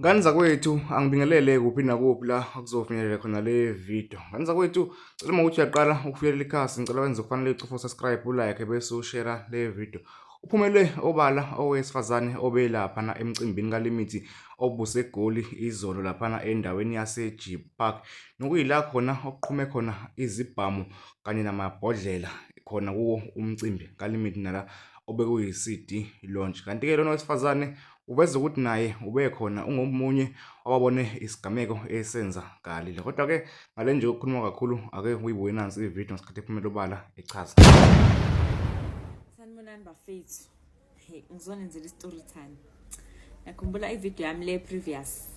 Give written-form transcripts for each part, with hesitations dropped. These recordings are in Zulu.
Ngane zakwethu, angibingelele kuphi nakuphi la okuzofinyelela khona le video. Ngane zakwethu, cela uma ukuthi uyaqala ukufinyelela ikhasi, ngicela wenze okufanele ucofa subscribe, ulike bese ushare le video. Uphumele obala owesifazane obelaphana emcimbini kaLimit obuseGoli izolo laphana endaweni yase-Jeep Park nokuyila khona okuqhume khona izibhamu kanye namabhodlela khona kuwo umcimbi kaLimit nala obekuyi-CD launch. Kanti-ke lona wesifazane Uveze ukuthi naye ubekhona ungomunye wababone isigameko esenzakalile. Kodwa-ke ngale nje ukukhuluma kakhulu ake uyibuke nansi ividiyo ngesikhathi ephumela obala echaza. Sanibonani bafethu. Hey, ngizonenzela i-story time. Nakhumbula ividiyo yami le previous.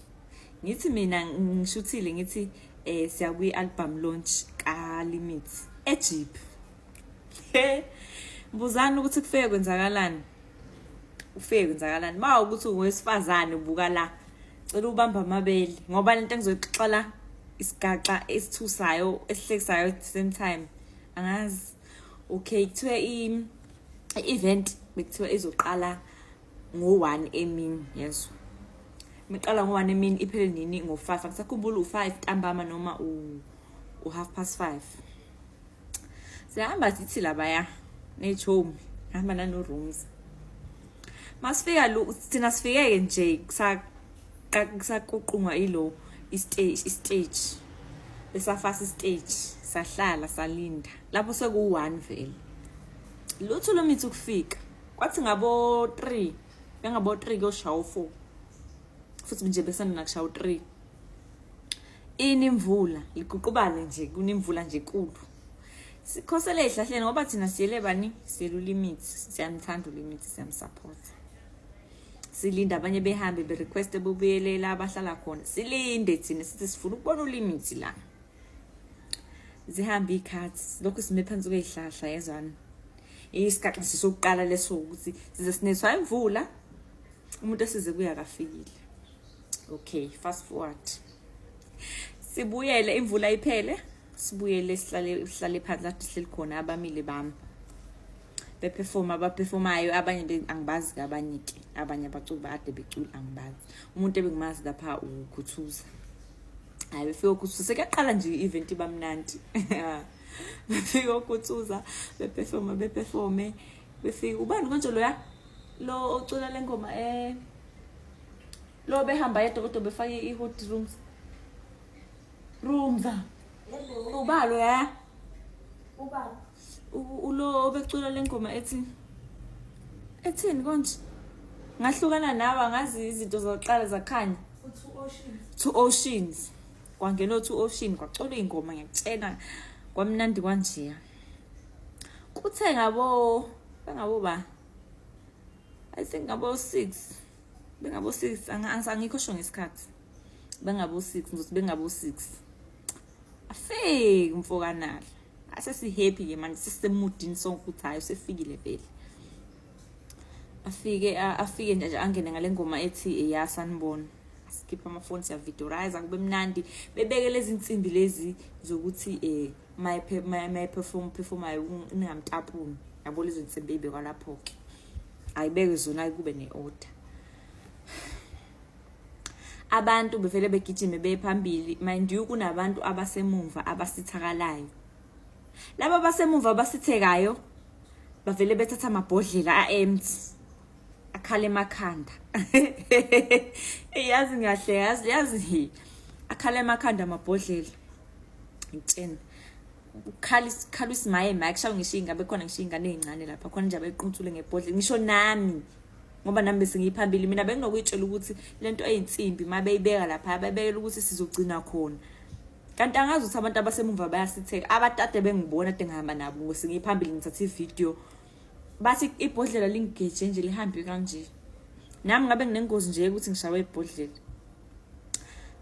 Ngithi mina ngishuthile ngithi eh siya kwi-album launch ka-Limit eJeep. He. Buzani ukuthi kufike kwenzakalani. Ufike kwenzakalani? Ma ukuthi ungowesifazane ubuka la. Cela ubamba amabele ngoba lento engizoyixoxa isigaxa esithusayo esihlekisayo at the same time. Angazi. Okay, kuthiwe i-event bekuthiwa izoqala ngo-1 emini yezwa. Miqala ngo-1 emini iphele nini ngo-5. Angisakhumbuli u-5 ntambama noma u-half past 5. Sihamba sithi labaya nechomi hamba nano-rooms masifika lu thina sifikeke nje kusaququngwa ilo istage istage besafasa istage sahlala salinda lapho sekuwu-one vele lutho lomithi ukufika kwathi ngabo-three bengabo-three kuyoshaya u-four futhi nje besanda nakushaya u-three ini imvula liguqubale nje kunemvula nje enkulu sikhosele ezihlahleni ngoba thina siyele bani siyele uLimit siyamthanda uLimit siyamsupport silinde abanye behambe berequest bebuyelela abahlala khona silinde thina sithi sifuna ukubona uLimit la zihambe iy'khathi lokhu sime phansi kwey'hlahla yezwana isigaxa sisokuqala leso ukuthi size sinethwa imvula umuntu esize kuye akafikile okay fast forward sibuyele imvula iphele sibuyele sihlale sihlale phansi lapho sihleli khona abamile bami beperforma abaperformayo abanye angibazi abanye ke abanye abaculi bakade becula angibazi umuntu ebengimazi lapha ukhuthuza hayi befika ukhuthuza sekuyaqala nje i-event iba mnandi befika ukhuthuza beperforma beperforme befika ubani konje loya lo ocula le ngoma eh lo behamba yedwa kodwa befake i-hot rooms roomza uba lo ya Uba ulo obecula le ngoma ethi ethini konje ngahlukana nawe angazi izinto zaqala zakhanya u-two oceans. Two oceans kwangena o-two ocean kwaculwa iy'ngoma ngiyakutshela kwamnandi kwanjeya kuthe ngabo bengabo ba I think ngabo 6 bengabo 6 angikho sho ngesikhathi bengabo 6 ngizothi bengabo 6 afike umfokanala asesi happy ke manje sisemudini sonke ukuthi hayi usefikile vele afike afike nje angene ngale ngoma ethi eya sanibona sikhipha amafoni siyavidorize kube mnandi bebeke lezi nsimbi lezi zokuthi eh my perform performayo ningamtapuni yabo lezo nsimbi ey'bekwa lapho-ke ayibeke zona kube ne-order abantu bevele begijime beye phambili mind you kunabantu abasemumva abasithakalayo laba abasemumva abasithekayo bavele bethatha amabhodlela a-empty akhala emakhanda yazi ngahle yazi yazi akhala emakhanda amabhodlela ngitshena ukhala isikhala isimaye maye kushawa ngisho ingabe khona ngisho ingane ezincane lapha khona nje abequntsule ngebhodlela ngisho nami ngoba nami bese ngiyiphambili mina benginokuyitshela ukuthi lento eyinsimbi uma beyibeka lapha bayibekela ukuthi sizogcina khona kanti angazi ukuthi abantu abasemumva bayasitheka abatade bengibona ade ngihamba nabo sengiyiphambili ngithatha ividiyo bathi ibhodlela lingigeje nje lihambe kanje nami ngabe nginengozi nje ukuthi ngishawe ibhodlela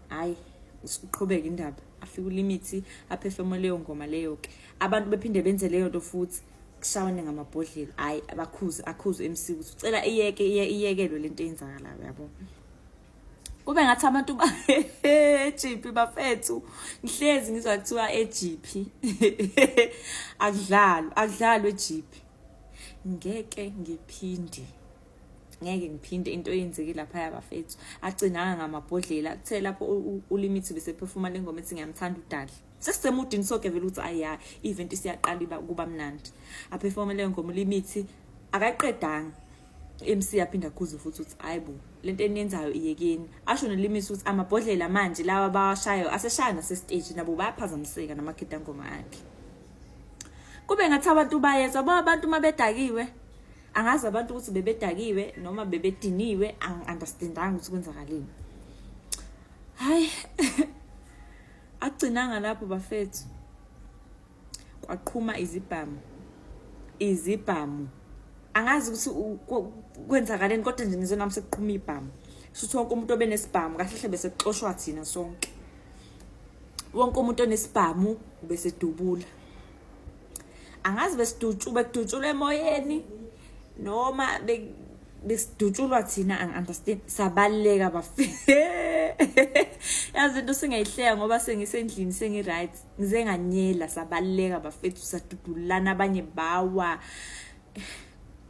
hayi uqhubeka indaba afike ulimithi aphefumule leyo ngoma leyo ke abantu bephinde benze leyo nto futhi kushawane ngamabhodlela hayi abakhuze akhuze MC ukuthi ucela iyeke iyekelwe lento eyenzakalayo yabo kube ngathi abantu ba-eGP bafethu ngihlezi ngizwa kuthiwa eGP akudlalwa akudlalwa eGP ngeke ngiphinde. Ngeke ngiphinde into eyenzeke lapha yabafethu. Agcinanga ngamabhodlela. Kuthe lapho uLimit bese performa lengoma ethi ngiyamthanda uDali. Sesisemudini sonke vele ukuthi ayi event isiyaqala iba kuba mnandi. Aperforme le ngoma uLimit akayiqedanga. MC yaphinda khuze futhi uthi hayibo lento eniyenzayo iyekeni. Asho noLimit ukuthi amabhodlela manje lawa abawashayo aseshaya nase stage nabo bayaphazamiseka namagidangoma akhe. Kube ngathi abantu bayezwa bo abantu mabedakiwe. Angazi abantu ukuthi bebedakiwe noma bebediniwe, angi-understandanga ukuthi kwenzakaleni. Hayi agcinanga lapho bafethu. Kwaqhuma izibhamu. Izibhamu. Angazi ukuthi kwenzakaleni kodwa nje ngizwe nami sekuqhuma ibhamu. Shuthi wonke umuntu obenesibhamu kahle hle bese kuxoshwa thina sonke. Wonke umuntu onesibhamu ubesedubula. Angazi besidutshu bekudutshulwa emoyeni noma besidutshulwa thina angi-understand sabaleka bafethu. Yazi into singayihleka ngoba sengisendlini sengi-right ngize nganyela sabaleka bafethu sadudulana abanye bawa.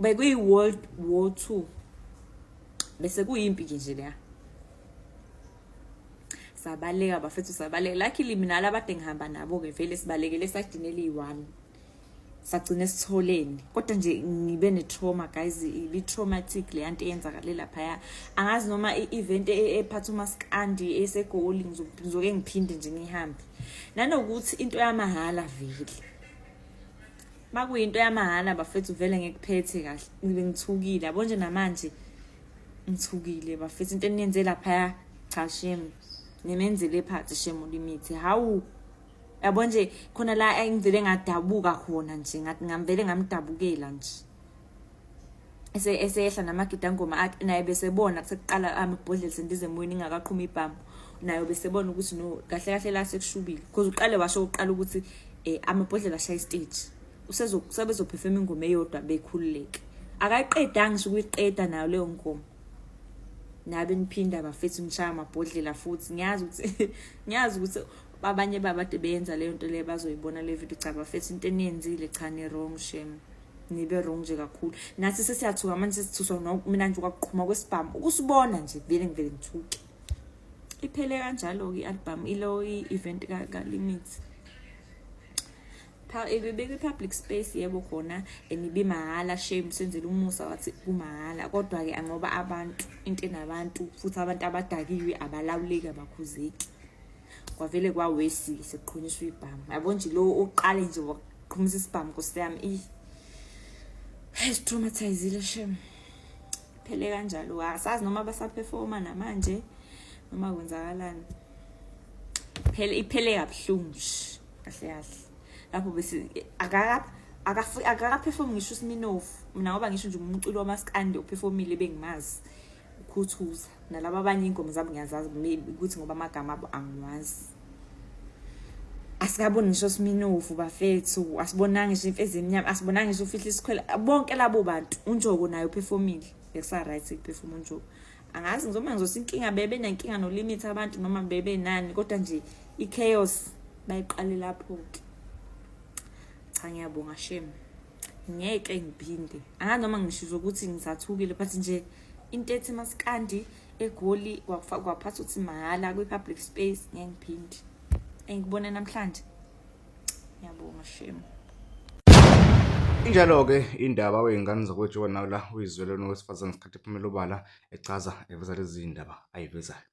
Bekuyi-World War 2 bese kuyimpi ke nje leya. Sabaleka bafethu sabaleka. Luckily mina labade ngihamba nabo ke vele sibalekele esayidini eliyi-1 sagcina esitholeni kodwa nje ngibe ne-trauma guys, ibi-traumatic leya nto eyenzakale laphaya. Angazi noma i-event ephatha umaskandi eseGoli ngizoke ngiphinde nje ngihambe. Nanokuthi into yamahhala vele makuyinto yamahhala bafethu vele ngekuphethe kahle. Ngibe ngithukile yabo nje namanje ngithukile bafethu into eniyenze laphaya cha shame nimenzele phansi shame uLimit. Hawu yabo nje khona la engivele ngadabuka khona nje ngathi ngamvele ngamdabukela nje. Esehla namagidangoma akhe naye besebona kusekuqala amabhodlela sendize emoyeni ingakaqhuma ibhamu. Naye besebona ukuthi no kahle kahle la sekushubile because uqale washo uqala ukuthi amabhodlela ashaya istage. Usezoperform ingoma eyodwa bekhululeke. Akayiqedanga ngisho ukuyiqeda nayo leyo ngoma. Nabe niphinda bafethu nishaya amabhodlela futhi ngiyazi ukuthi ngiyazi ukuthi abanye babade beyenza leyo nto leyo bazoyibona le video. Cha bafethu into eniyenzile cha ni wrong shame. Nibe wrong nje kakhulu. Nathi sesiyathuka manje sesithuswa no mina nje kwaqhuma kwesibhamu ukusibona nje vele ngivele ngithuke. Iphele kanjalo ke i-album ilo i-event ka Limit. Ibekwe public space yebo khona and ibimahhala shame senzele umusa wathi kumahhala kodwa ke ngoba abantu into enabantu futhi abantu abadakiwe abalawuleki abakhuzeki. Kwavele kwawesi sekuqhunyiswa ibhamu. Yabo nje lo oqale nje waqhumisa isibhamu Nkosi yami i traumatizile shame. Phele kanjalo asazi noma basaperforma namanje noma kwenzakalani. Phele iphele kabuhlungu kahle kahle. Lapho bese akakaperform ngisho uSminofu. Mina ngoba ngisho nje umculo wamaskandi operformile bengimazi. Ukhuthuza nalabo abanye ingoma zabo ngiyazazi maybe ukuthi ngoba amagama abo angiwazi. Asikaboni ngisho uSminofu bafethu, asibonanga ngisho imfezi emnyama, asibonanga ngisho ufihla isikhwele. Bonke labo bantu uNjoko naye uperformile. Bekusa right ukuperform uNjoko. Angazi ngizoma ngizothi inkinga bebe nenkinga noLimit abantu noma bebe nani kodwa nje i-chaos bayiqale lapho ke. Cha ngiyabonga shame. Ngeke ngiphinde. Angazi noma ngisho ukuthi ngisathukile but nje into ethi maskandi eGoli kwaphatha ukuthi mahhala kwi-public space ngeke ngiphinde. Engikubone namhlanje. Ngiyabonga shame. Injalo-ke indaba wey'ngane zakwethu nawe la uyizwele nowesifazane ngesikhathi ephumela obala echaza eveza lezi ndaba ayivezayo.